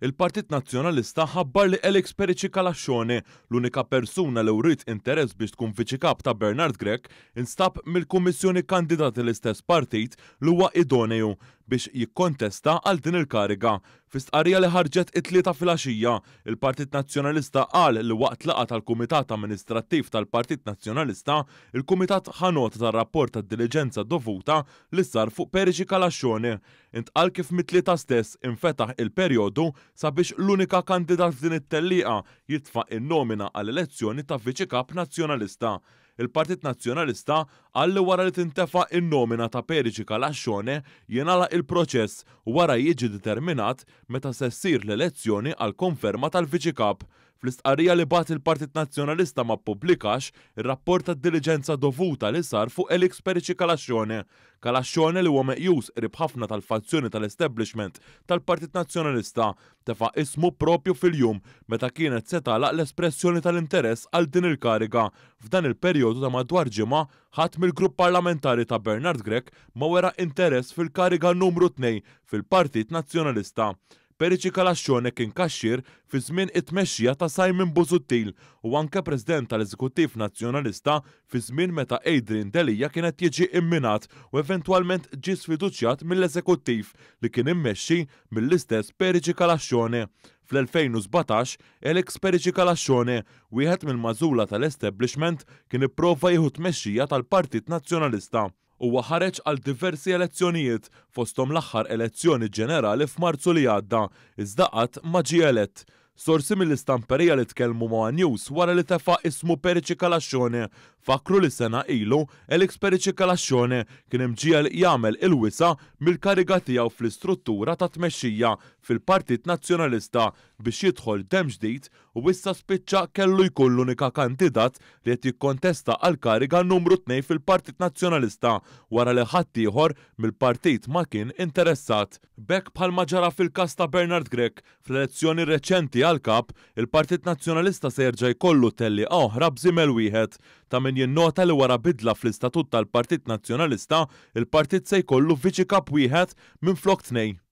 Il-Partit Nazzjonalista ħabbar li Alex Perici Calascione, l-unika persuna li wriet interess biex tkun Viċi Kap ta' Bernard Grech, instab mill-Kummissjoni Kandidati l-istess partit li huwa idoneju biex jikkontesta għal din il-kariga. Fi stqarrija li ħarġet it-Tlieta filgħaxija, il-Partit Nazzjonalista qal li waqt laqgħa tal-Kumitat Amministrattiv tal-Partit Nazzjonalista, il-Kumitat ħa nota tar-rapport tad-diliġenza dovuta li sar fuq Perici Calascione. Intqal kif mit-Tlieta stess infetaħ il-perjodu sabiex l-unika kandidat f'din it-tellieqa jitfa' n-nomina għall-elezzjoni ta' Viċi Kap Nazzjonalista. Il-Partit Nazzjonalista qal li wara li tintefa' n-nomina ta' Perici Calascione jingħalaq il-proċess u wara jiġi determinat meta se ssir l-elezzjoni għall-konferma tal-Viċi Kap. Fl-istqarrija li bagħat il-Partit Nazzjonalista ma ppubblikax ir-rapport tad-diliġenza dovuta li sar fuq Alex Perici Calascione. Calascione li huwa meqjus qrib ħafna tal-fazzjoni tal-establishment tal-Partit Nazzjonalista tefa' ismu proprju fil-jum meta kienet se tagħlaq l-espressjoni tal-interess għal din il-kariga. F'dan il-perjodu ta' madwar ġimgħa, ħadd mill-grupp parlamentari ta' Bernard Grech ma wera interess fil-kariga numru tnejn fil-Partit Nazzjonalista. Perici Calascione kien kaxxier fi żmien it-tmexxija ta' Simon Busuttil u anke President tal-Eżekuttiv Nazzjonalista fi żmien meta Adrian Delia kien qed jiġi imminat u eventwalment ġie sfiduċjat mill-Eżekuttiv li kien immexxi mill-istess Perici Calascione. Fl-2017, Alex Perici Calascione, wieħed mill-magħżula tal-establishment, kien ipprova jieħu t-tmexxija tal-Partit Nazzjonalista. Huwa ħareġ għal diversi elezzjonijiet, fosthom l-aħħar elezzjoni ġenerali f'Marzu li għadda, iżda qatt ma ġie elett. Sorsi mill-istamperija li tkellmu ma' one News wara li tefa' ismu Perici Calascione fakkru li sena ilu Alex Perici Calascione kien imġiegħel jagħmel il-wisa' mill-kariga tiegħu fl-istruttura tat-tmexxija fil-Partit Nazzjonalista biex jidħol demm ġdid u issa spiċċa kellu jkun l-unika kandidat li qed jikkontesta għall-kariga numru tnejn fil-Partit Nazzjonalista wara li ħaddieħor mill-partit ma kien interessat. B'hekk bħalma ġara fil-każ ta' Bernard Grech, fl-elezzjoni reċenti għal Kap, il-Partit Nazzjonalista se jerġa' jkollu tellieqa oħra b'żiemel wieħed. Ta' min jinnota li wara bidla fl-istatut tal-Partit Nazzjonalista, il-partit se jkollu Viċi Kap wieħed minflok tnejn.